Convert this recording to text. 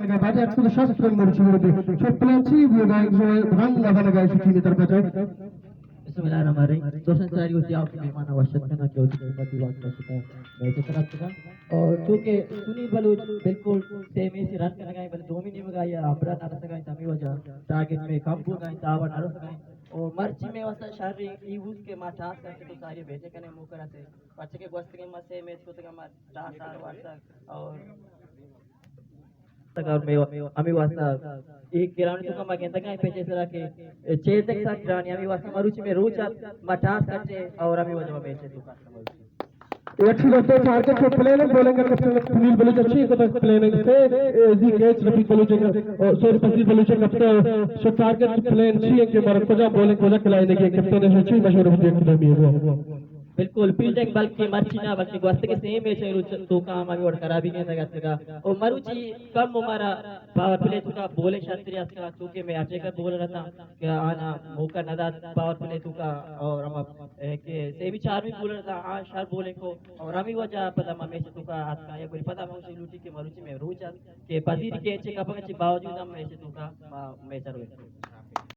اگر بات ہے، ایک سو شست رن مرچی ورگی۔ چوپلین چی بھی ہوگا، ایک سو رن نہ بنگا اسی ٹیم کی طرف سے۔ بسم اللہ الرحمن الرحیم۔ دوستان، ساری ہوتی آپ کے مہمان وشت کرنا کہ ہوتی خدمت دعا کی وشت کا میچ خراب کرنا۔ اور چونکہ سنیل بلوچ بالکل سیمی سے رن کرنا ہے، بلے دومی نیمگا یا امرا نہ رسگا ہے، تمی وجہ ٹارگٹ میں کم ہوگا ہے، تاوا نہ رسگا ہے۔ اور مرچی میں واسطہ شر ای بوت کہ ما ٹاس کرتے تو ساری بیٹے کنے موقع رہتے، پرچہ کہ گوستگیں ما سے میچ کو تک ما ٹاس آر وارتا اور تک اور میں ہمیں واسطہ ایک گراؤنڈ تو کم گندگا ہے پیچھے سرا کے چیزک سا گرانی ہمیں واسطہ مروچی میں روچ ات ما ٹاس کرتے اور ہمیں وجہ میں سے تو کم۔ اے اچھی بات ہے، ٹارگٹ پہ پلین ہے، بولنگ کا کپتان سنیل بلوچ اچھی ایک طرف پلین ہے، سے ایزی کیچ رفیق بلوچ ہے، اور سوری، فضیل بلوچ ہے کپتان، سو ٹارگٹ پلین چی ہے کہ مارا کجا بولنگ کجا کلائے نے کہ کپتان ہے، اچھی مشورہ بھی دیکھ کے بھی ہوا۔ بالکل، فیلڈنگ بلکہ مرچی نہ، بلکہ گوستگیں سیم میچ ہے، روچ تو کام ابھی اور خرابی نہیں لگا سکا۔ اور مروچی کم ہمارا پاور پلے تو کا بولنگ شاطری اس کا، چونکہ میں اٹیکر بولر رہتا کہ آنا موقع نہ دات پاور پلے تو کا، اور ہم اے کہ سیمی چارمی بولر تھا، آ شر بولنگ کو، اور ہمیں وجہ پدا ما میچ تو کا آتکا، یا گولی پدا ما اسے لوٹی کہ مروچی میں روچ ات کہ پذیر کے چے کپنگ چے باوجود ہم میچ تو کا ما میچ روئے۔